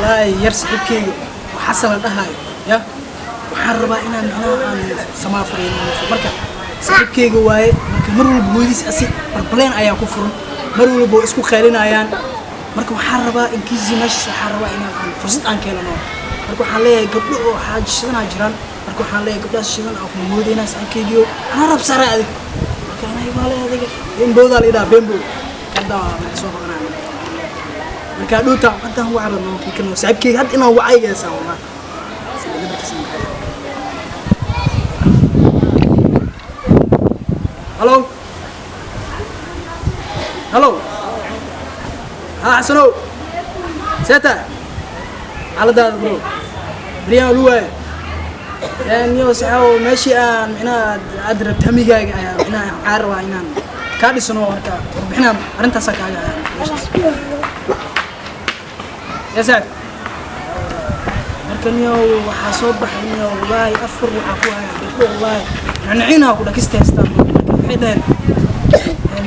Wallaahi yar saaxiibkeyga oo Xasan la dhahaayo ya waxaan rabaa inaan micnaha aan samaafurayno. Marka saaxiibkeyga waaye. Marka mar walba hooyadiis asi barbaleen ayaa ku furan, mar walba way isku qaylinayaan. Marka waxaan rabaa in kiisi meeshaas, waxaan rabaa inaan aan fursad aan keenano. Marka waxaan leeyahay gabdho oo xaaji shidanaa jiraan. Marka waxaan leeyahay gabdhaas shidan aan kuma moodaynaa saaxiibkeygiyo, anaa rab saaray adig. Marka anaa ibaale adiga beenbowdaa la yidhaha, beenbow hadda waa soo qabanaya. Marka dhowta haddaan wacba noo kan saaxiibkeyga hadda inaan wacayga heesaan wallah. Hello, hello, ha Xasanow, seeta xaaladaada bro? Baryaan lu waaye niyo saxaawo meeshii aan micnaha aad rabta hamigaaga ayaa micnaha waxaa rabaa inaan kaa dhisano. Marka warbixinaan arrintaasaa kaaga ayaa meeshaas ya saaxib. Marka niyo waxaa soo baxay niyo, wallaahi afar waxaa ku haya gabdho, wallaahi nacnaciinaa ku dhakista haystaan. Marka waxay dhaheen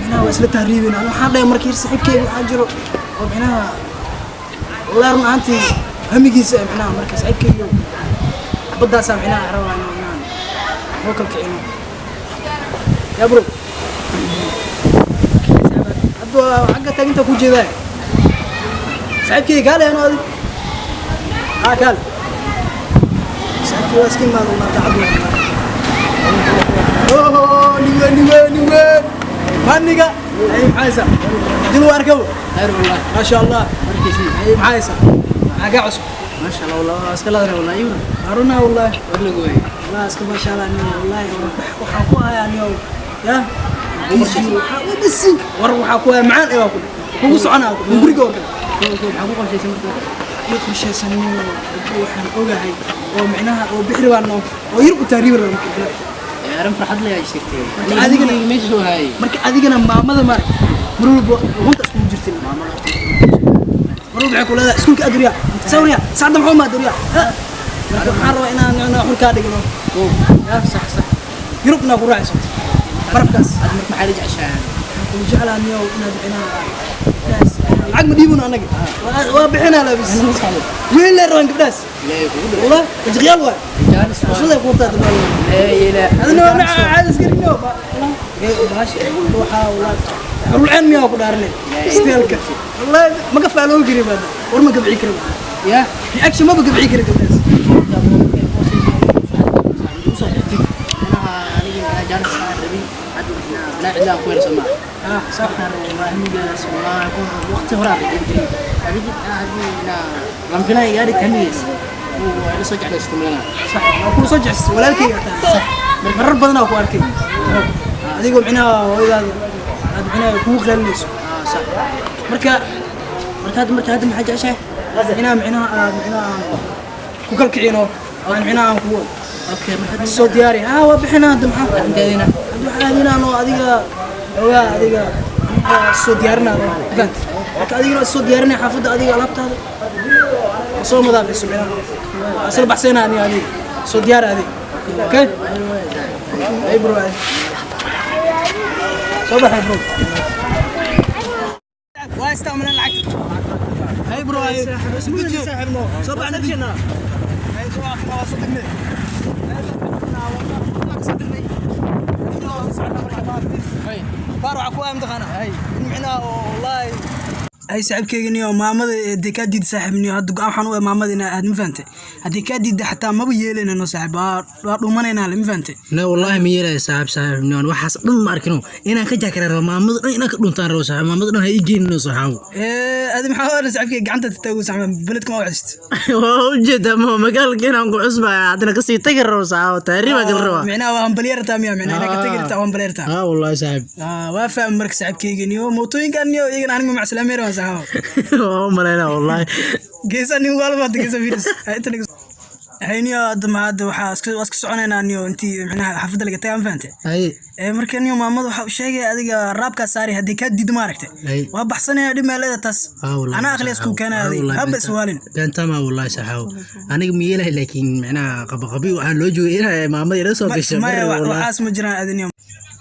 micnaha waa isla tahriibina. Ani waxaan dhahay marka yar saaxiibkeyga waxaa jiro oo micnaha wallaahi run ahaantii hamigiisa micnaha. Marka saaxiibkeyga xabadaasaa micnaha rabaa inaan noo kala kicino ya bro. Hadda waa xagga taaginta ku jeedaa saaxiibkeyga, kaale ano adig haa kaale saaxiibkey waa iska imaada wallah daacad waa. Oh, niwe niwe niwe maniga ay maxaa haysaa dil waa arkabo. Khayr wallah. Maasha Allah. Markiisii. Ay maxaa haysaa, maxaa kaa cusub? Maasha Allah wallah, waa iska ladana wallah iwra. Haruna wallahi. War lagu waayay. Wallahi iska maasha Allah niyo, wallahi waxaan ku hayaa niyo ya bisi war waxaa ku hayaa macaan ee waa ku kugu soconaa ku guriga oo kale. Maxaa ku qorshaysan marka? Iyo qorshaysan niyo gabdho waxaan ogahay oo micnaha oo bixri baan noo oo yar u taariibi rabaa marka kale. Arrin farxad leh ay sheegtay. Marka adigana- Meesha soo hayay. Marka adigana maamada maaragta mar walba luqunta iskugu jirtin, maamada mar walba waxay ku leedahay iskuulka aduriya sawriya saacadda maxuu maa aduriya. Marka waxaan rabaa inaan inaan xur kaa dhigno. Ya sax sax. Yurubna ku raacayso barafkaas. Aad marka maxaa la jeceshahay? Waxaan jeclaa niyow inaad micnaha gabdhahaas lacag ma dhiibano annaga, waa bixinaa labis wiil lee rabaan gabdhahaas. Ilaahay kugu dhaw. Wallah wajiqyaal waay. Jaanis waa. Cusubay ku wataa dabal. Laa ilaaha. Adina waa maca caadis garino baashi waxaa wallahi xurul ceen miyaa ku dhaaranay isteelka, wallahi ma ka faaloo kari baada war ma gabci kari. Ya. Reaction maba gabci kari gabdhahaas. Ah, sax waqti hore aan rajin jiray adiga hadii lamfilaa gaari tamiis waa ila soo jeclaysto meelaha. Sax waa kula soo jecesay walaalkayga taa sax. Marar badan aa ku arkay adigoo micnaha hooyadaada aad micnaha kugu qaalinayso. Ah sax. Marka marka hadda maxaa jeceshahay? Inaa micnaha aad micnaha aan ku kalkicino aan micnaha aan kugu Okay, marka soo diyaari haa waa bixinaa hadda maxaa inteedina hadda waxaa aadinaan oo adiga xoogaa adiga aniga soo diyaarinaa fahant. Marka adigana waa soo diyaarinaya xaafadda adiga alaabtaada waa soo madaafiso micnaha waa isla baxseenaa aniga adiga soo diyaari adiga. Okay ay bro, ay soo baxay bro, waa isticmaalaan lacagta. Ay bro, ay soo baxna ay soo baxna waa soo dignay. Ay saaxiibkeyga niyo maamada dee kaa diida saaxiib niyo hadda go'aan waxaan u maamada inaa aad ma fahantay haddii kaa diidda xataa maba yeelayna no saaxiib waa dhumanaynaa le ma fahantay. Na wallahi ma yeelaya saaxiib, saaxiib niyoon waxaas dhan ma arkino inaan ka jaakara rabo maamada dhan inaan ka dhuntaan rabo saaxiib, maamada dhan ha ii geenino saaxiib. Adi maxaa oran saaxiibkeyga gacanta tataago saaxiib beledka ma wacist. Waa ujeedaa ma magaalka inaan ku cusbaya haddana kasii tagi rabo saaxiib, taariib baa gal rabaa. Micnaha waa hambalyartaa miya, micnaha inaa ka tagi rabtaa hambalyartaa. Haa wallahi saaxiib. Waa faham. Marka saaxiibkeyga niyo mootooyinkan niyo iyagana aniga macsalaameyn waan saaxiib. Waa u malaynaa wallahi. Geesa nin walba hadda geesa virus inta naga hay niyo hadda ma hadda waxaa iska waa iska soconaynaa niyo intii micnaha xaafadda laga tagaa ma fahantay. Hay. Marka niyo maamada waxaa u sheegaya adiga raabkaa saari haddii kaa diido maaragtay. Hay. Waa baxsanaya dhib meeleeda taas. Haa wallahi. Anaa aqliyaas kuu keenaya adiga haba iswaalin. Beentama wallahi saaxiib, aniga ma yeelahay laakiin micnaha qabaqabi waxaa loo joogay inay maamada ila soo gasho. Maya wallahi. Waxaas ma jiraan adi niyo.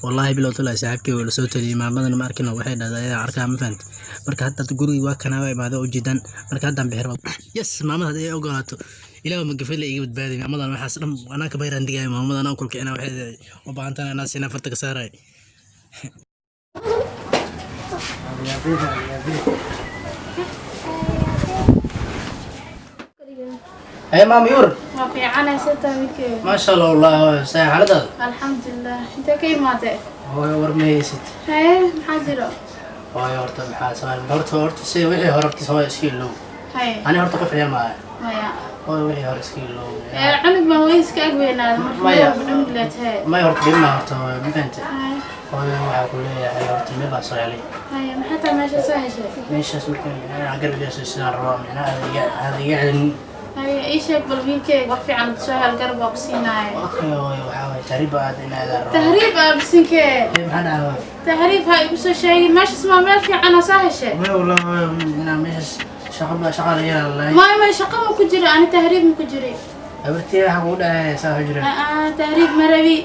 Wallaahi bilow tolay saaxiibkay waa la soo taliyay, maamadana ma arkin, waxay dhahday ayaa arkaa, ma fahanti. Marka hadda gurigii waa kanaa, waa imaada ujeedaan. Marka haddaan bixi rabaa. Yes, maamada hadday ogolaato, ilaah ma gafele iga badbaadi. Maamadan waxaas dhan anaa ka bayraan digaayo. Maamada anaa kulkicina, waxay u baahan tahay anaa siinaa, farta ka saaraya. Hey maama yur. Waa fiicanaysataa wiilkeeda. Maasha Allah, wallahi saa xaaladaada? Alxamdulilah. Intee ka imaatay? Hooyo, war ma haysid? Haye, maxaa jiro? Hooyo, horta maxaa samayn, horta si wixii hore horta hooyo iska ilow. Haye. Ani horta qof ciyaal maaha. Maya. Hooyo, wixii hore iska ilow. Ee, cunug baa hooyadiis ka ag weynaada marka. Maya. Cunug leetahay. Maya, horta dhib ma horta hooyo, ma fahantay? Haye. Hooyo, waxaa ku leeyahay horta meel baa soo helay. Haye, maxaa tahay meesha soo heshay? Meeshaas marka micnaha garabkiisa sidaan rabaa, micnaha aad iga celin. Haye, ii sheeg bal wiilkeyga, wax fiican soo hel, garab baa ku siinaaya. Okay hooyo, waxaa waaye tahriib aad inaadaan rabaa. Tahriib aa bisinkee? Ee, maxaa dhacay hooyo? Tahriib ha igu soo sheegin. Meeshas maa meel fiican oo soo heshay? Maya wallahi hooyo, micnaha meeshaas shaqa baa shaqa laga helay. Maya maya, shaqa ma ku jiro ani, tahriib ma ku jiri. Habartii waxa kugu dhacay saa jira. Aa, tahriib ma rabi.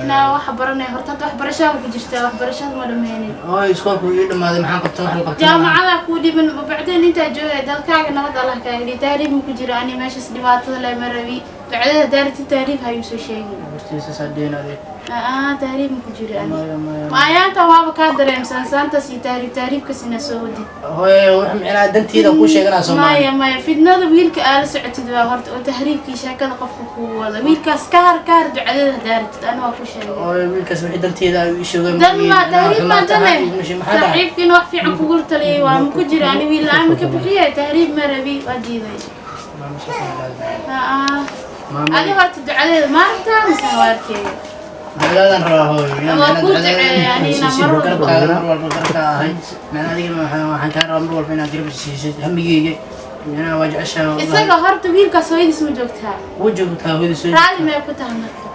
Inaa wax baranay horta, hadda waxbarashada ku jirtaa, waxbarashada ma dhameynin. Hooyo, iskoolku ii dhamaaday, maxaan qabtaa? Wax la qabtaa. Jaamacadaa kuu dhiban bacdeen intaa joogay, dalkaaga nabad Allah kaaga dhigi. Tahriib ma ku jiro ani, meeshaas dhibaatada leh ma rabi. Bacdada daarti tahriib ha igu soo sheegin. Habartii saasaa dheen adeeg. Aa, tahriib ma ku jiro ani. Maya maya. Maayaanta waaba kaa dareemsan saantaas iyo tahriib, tahriibkas ina soo wadid. Hooyo, wax micnaha dantiida kuu sheeganaa Soomaali. Maya maya, fidnada wiilka aa la socotid waa horta oo tahriibkii sheekada qofka kuu wada. Wiilkaas ka har, ka har ducadeeda daartid, ani waa ku sheegay. Hooyo, wiilkaas wixii dantiida ay ii sheegay. Dan ma tahriib ma dane. Maxaa dhacay? Saaxiibkiina wax fiican kugula taliyay waa ma ku jira ani. Wiil la-aan ma ka bixiye, tahriib ma rabi, waa diiday. Aa, adi horta ducadeeda maanta mise hawaarkeega? Ducadaadaan rabaa hooyo. Waa kuu duceeya, anina mar walba. Garabkaaga mar walba garabkaa ahay. Micnaha adigana waxaan kaa rabaa mar walba inaad garab siisid hamigeyga. Micnaha waa jeceshahay. Isaga horta wiilkaas hooyadiis ma joogtaa? Wuu joogtaa hooyadiis. Raalli may ku tahay marka?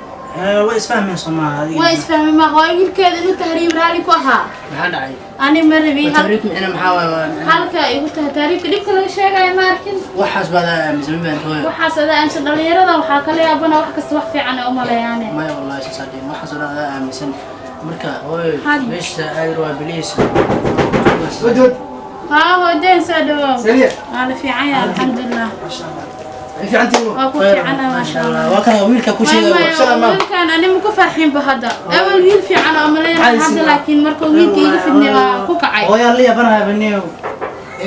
Waa isfahmeen Soomaa adiga. Waa isfahmay ma hooyo wiilkeeda inuu tahriib raalli ku ahaa? Maxaa dhacay? Ani ma rabi. Tahriib micna maxaa waaye Halka igu tahay tahriibka dhibka laga sheegayo ma arkin. Waxaas baad aaminsan baan hooyo. Waxaas adaa aaminsan. Dhalinyarada waxaa kala yaabana wax kasta wax fiican ay u maleeyaane. Maya wallahi saasaa dhihin, waxaas oo dhan adaa aaminsan. Marka hooyo, meesha aadi waa biliis. Wadwad. Haa, hoodeen soo dhawow. Saliya. Waa la fiican yahay, alxamdulilah. Maasha Allah, ay fiicantiin. Waa ku fiicana, maasha Allah. Waa kana wiilka ku sheegay. Maya, wiilkan ani ma ku farxinba hadda. Awal wiil fiican oo maleynaya hadda, laakiin markuu wiilka iga fidnay waa ku kacay. Hooyo, la yaabanahay baniyo.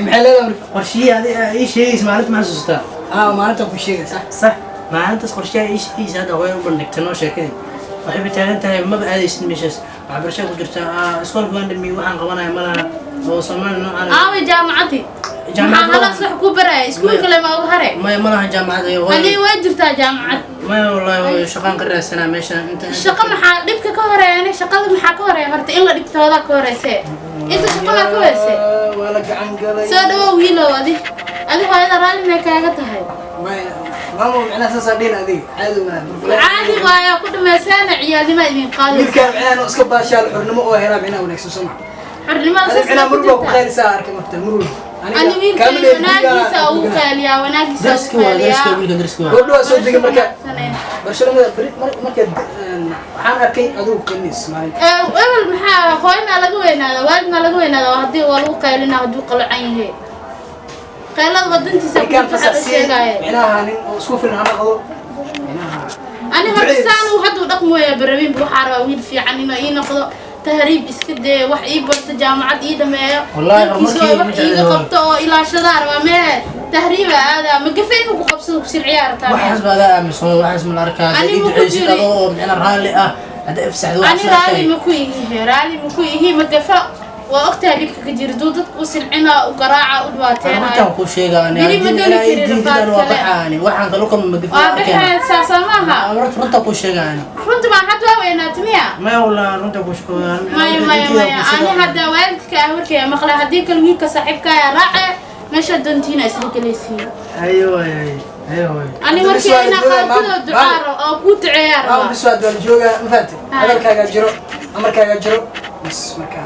Maxay leedahay marka? Qorshihii adi ii sheegaysa maalinta ma xasuustaa? Aa, maalinta ku sheegay, sax. Sax, maalintaas qorshaha ii sheegaysa hadda hooyo u bandhigtay noo sheekadii. Waxay taagan tahay maba aadaysid meeshaas, waxbarasho ku jirta, iskoolka waan dhamiyey, waxaan qabanaya ma laha oo Soomaali noocaan. Aaway jaamacadii? Jaamacad maxaa halas wax ku baraya iskuulka lema uga hare? Maya, ma laha jaamacad iyo hooyo. Hadii waa jirtaa jaamacad. Maya wallahi hooyo, shaqaan ka raadsanaa meesha inta Shaqo maxaa dhibka ka horeeya? Shaqada maxaa ka horeeya horta? In la dhibtoodaa ka horeyse, inta shaqadaa ka horeyse. Waa la gacan galay. Soo dhawow wiilow. Adi hooyada raalli may kaaga tahay? Maya maamo, macnaha saasaa dhihin adiga, caadi waa. Caadi waayaa ku dhamaysaana, ciyaalnima idin qaadaysa. Wiilkaa macnaha inuu iska baashaal, xornimo oo helaa macnaha wanaagsan, soo ma? Xornimada adiga macnaha saas ku mar baa ku jirta. qaylisaa arkay marta mar walba. Ani wiilkayga wanaagiisa ugu qaaliyaa, wanaagiisa Dariska ugu waa dariska. qaaliyaa. Wiilka dariska waa. Gabdho waa soo degay marka barcelonada beri marka waxaan arkay adigu qaniis maalinta. Ebel maxaa hooyo maa laga weynaada, waalid maa laga weynaada? Haddii waa lagu qaylina, hadduu qalacan yahay qaylada wadantiisa ku ninkaan jirta waxaa la fasaxsiin sheegaaye. Micnaha nin oo isku filan ha noqdo micnaha. Ani horta saan uu hadduu dhaqmooya barabiinba, waxaa rabaa wiil fiican inuu ii noqdo, tahriib iska dee, wax ii barto, jaamacad ii dhameeyo. Wallaahi, dalkiisa horumarkii oo ma wax jecli iiga hooyo. qabto oo ilaashadaa rabaa. Mee tahriiba aadaa ma gafe inuu ku qabsado ku silciyaa rabtaa? Waxaas baa adaa aaminsan, waxaas ma la arkaa. Ani ii ma ku duceysid jirin. Adoo oo micna raalli ah hadda ifsaxdo Ani raali ma ku ihi, raali ma ku ihi. Ma gafa waa ogtahay dhibka ka jira, duu dadka u silcinaa, u garaaca, u dhibaateynaayo. Runtaan kuu sheegaa ani. Beri ma haddii geli inaa ii karin diididaan rafaad waa kale. Baxaani waxaan kala kulma ma gafi Waa arkeena. baxeen saasa maaha. Runta kuu sheegaa ani. Runta baa hadda waa weynaatay miya? Maya wallahi, runta kuu sheegaa. Maya maya maya, ani hadda waalidka ah warkaya maqla. Haddii kale wiilka saaxiibka ayaa raace, meesha doontiina isla gelaysiin. Ayo ay ayo. Ani Hadda warkaya bis inaa waa la joogaa, qaatidoo ducaa rabo oo kuu duceeyaa maama rabaa. Bis waa la joogaa, ma fahamtay? Haa. Hadalkaagaa jiro, amarkaagaa jiro bas marka.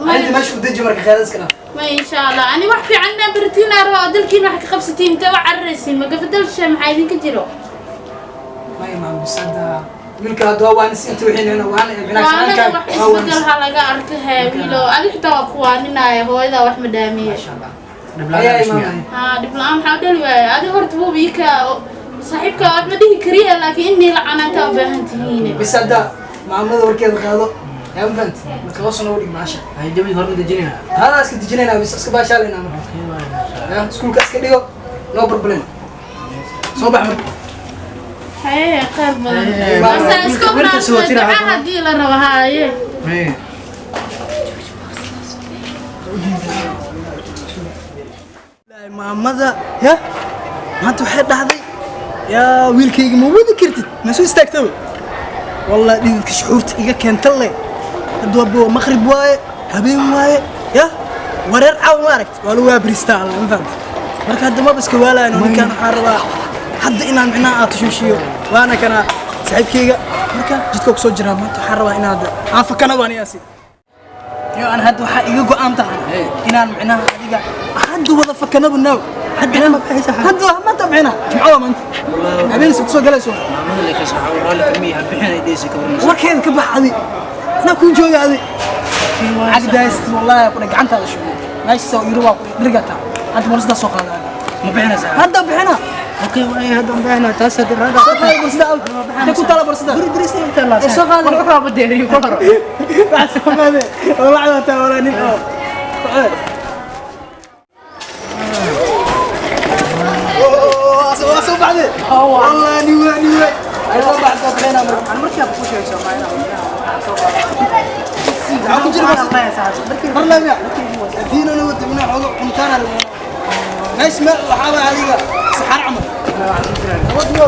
Maya. Inta meesha u deji marka khayraad iska dhaaf. Ma insha Allah, ani wax fiican inaa baratiinaa rabaa oo dalkiina wax ka qabsatiin. Intee wax cararaysiin? Ma gafa dalsha maxaa idinka jiro? Maya maama, bis hadda Wiilka hadda waa waanis inta wixiinayna waana Waanada wax isbedel ha laga arka hee wiilow, adi xitaa waa ku waaninaya, hooyadaa wax ma dhaamiye. Ayaa imaanaya. Haa, dhib la-aan maxaa u dhali waaya? Adi horta buubiika saaxiibka wax ma dhihi kariya, laakiin inii la canaantaa u baahan tihiin. Bis hadda maamada warkeeda qaado, yaa ma fahanti? Marka hoos noogu dhig maasha. Hay, jawiga horma dejinayna. Hada iska dejinaynaa, bis iska baashaalaynaa marka. Ya iskuulka iska dhigo, no problem. Soo bax marka. Haye, khayr badan. Haye, Basta iska wiilka soo ognaansa tira duca hadda. Haddii la rabo haye. Haye. Maamada ya maanta waxay dhahday, yaa wiilkayga ma wadi kartid, ma soo istaagta wey. Wallah dhididka shucuurta iga keenta le. Hadda waa maqrib waaye, habeen waaye, ya wareer caawa ma aragt, waa lagu waabristaa alla, ma fahamta? Marka hadda maba iska waalayan oo ninkaan waxaan rabaa hadda inaan micnaha aad tushuushiyo, waana kana saaxiibkayga. Marka jidka kusoo jiraa maanta waxaan rabaa inaad aan fakana baan iyaasi yo aan hadda waxaa iga go'aan tahay inaan micnaha adiga hadda wada fakanaba naaw hadda maanta micnaha jimco waa maanta, habeensi kusoo galayso. Maamada le ka soo raalli kamiya bixin ay dheysi ka warmayso. Warkeeda ka bax adi, anaa kuu jooga adi cagdaayst wallahi ku gacantaada shubo meesha soo yiri waa ku dhirgata hadda borsada soo qaada. Ma bixinaysaa? Hadda bixina. Okay, waay, hadda bixina taas hadda raaga. Soo qaada borsada, inta ku taala borsada. Guri diris inta la. Ee, soo qaada. War waxa badeeriyo ku hor. Wax soo qaade wallahi waa taa walaa nin oo soo baxday wallahi ni waa ni waa ay soo baxday bixina marka. Aan markii ku sheegay Soomaaliya soo qaada. Waxaa ku jira mar laamiya diinana wada mina xoogo cuntaana meesh meel waxaaba adiga saxaar camal nabad yo.